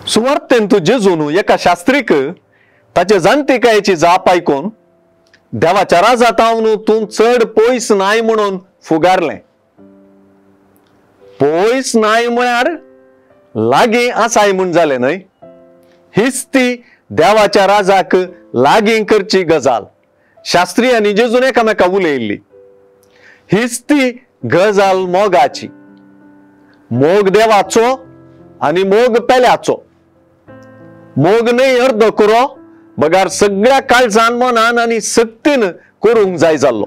सुवार्तेंत जेजून एका शास्त्रीक ताचे जाणटेकायेची जाप आयकून देवाच्या राजातावन तूं चड पयस नाय म्हणून फुगारलें. पयस नाय म्हळ्यार लागीं आसाय म्हूण जालें न्हय. हीच ती देवाच्या राजाक लागीं करची गजाल शास्त्री आनी जेजून एकामेका उलयल्ली. हीच ती गजाल मोगाची, मोग देवाचो आनी मोग पेल्याचो. मोग न्हय अर्दो कुरो बगार सगळ्या काळजान मनान आनी सक्तीन करूंक जाय जाल्लो.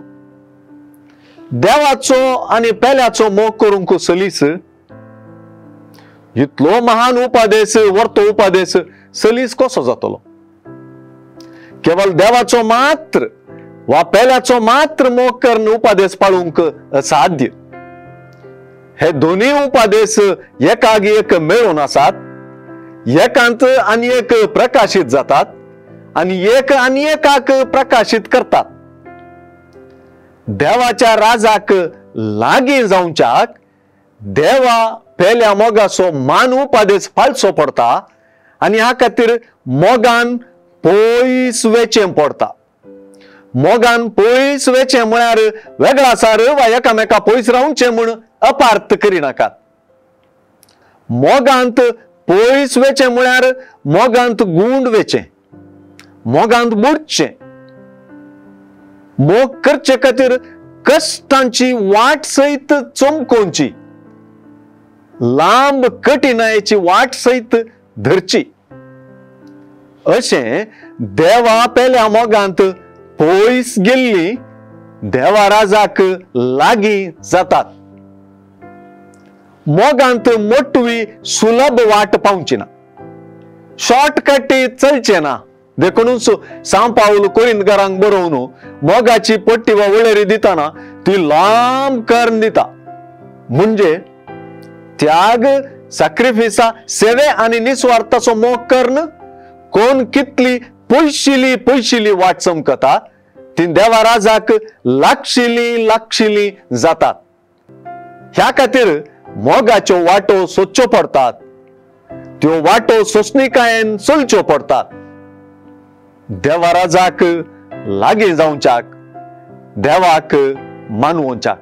देवाचो आनी पेल्याचो मोग करूंक सलीस इतलो महान उपादेश, वर्तो उपादेश सलीस कसो जातलो? केवल देवाचो मात्र वा पेल्याचो मात्र मोग करून उपादेश पाळूंक असाध्य. हे दोन्ही उपादेश एकाग एक मेळून आसात, एकांत आनी एक प्रकाशीत जातात आनी एक आनी एकाक प्रकाशीत करतात. देवाच्या राजाक लागीं जावच्याक देवा पेल्या मोगाचो मान उपादेश पाळचो पडटा आनी ह्या खातीर मोगान पयस वेचें पडटा. मोगान पयस वेचें म्हळ्यार वेगळासार वा एकामेका पयस रावचें म्हूण अपार्थ करिनाकात. मोगांत पयस वेचें म्हळ्यार मोगांत गुंड वेचें, मोगांत बुडचें. मोग करचे खातीर कश्टांची वाट सयत चमकोवची, लांब कठिणायेची वाट सयत धरची. अशें देवा पेल्या मोगांत पयस गेल्ली देवा राजाक लागीं जातात. मोगांत मोटवी सुलभ वाट पावची ना, शॉर्टकट चलचें ना. देखूनच सांव पावल कोरिंतकारांक बरोवन मोगाची पट्टी वा वळेरी दितना ती लांब करून दिता. म्हणजे त्याग, सॅक्रिफिसा, सेवे आनी निस्वार्थाचो मोग करून कोण कितली पयशिली पयशिली वाट चमकता ती देवा राजाक लागशिली लागशिली जातात. ह्या खातीर मोगाच्यो वाटो सोदच्यो पडटात, त्यो वाटो सोंसणीकायेन चलच्यो पडटात. देवा राजाक लागीं जावच्याक, देवाक मानवोवच्याक.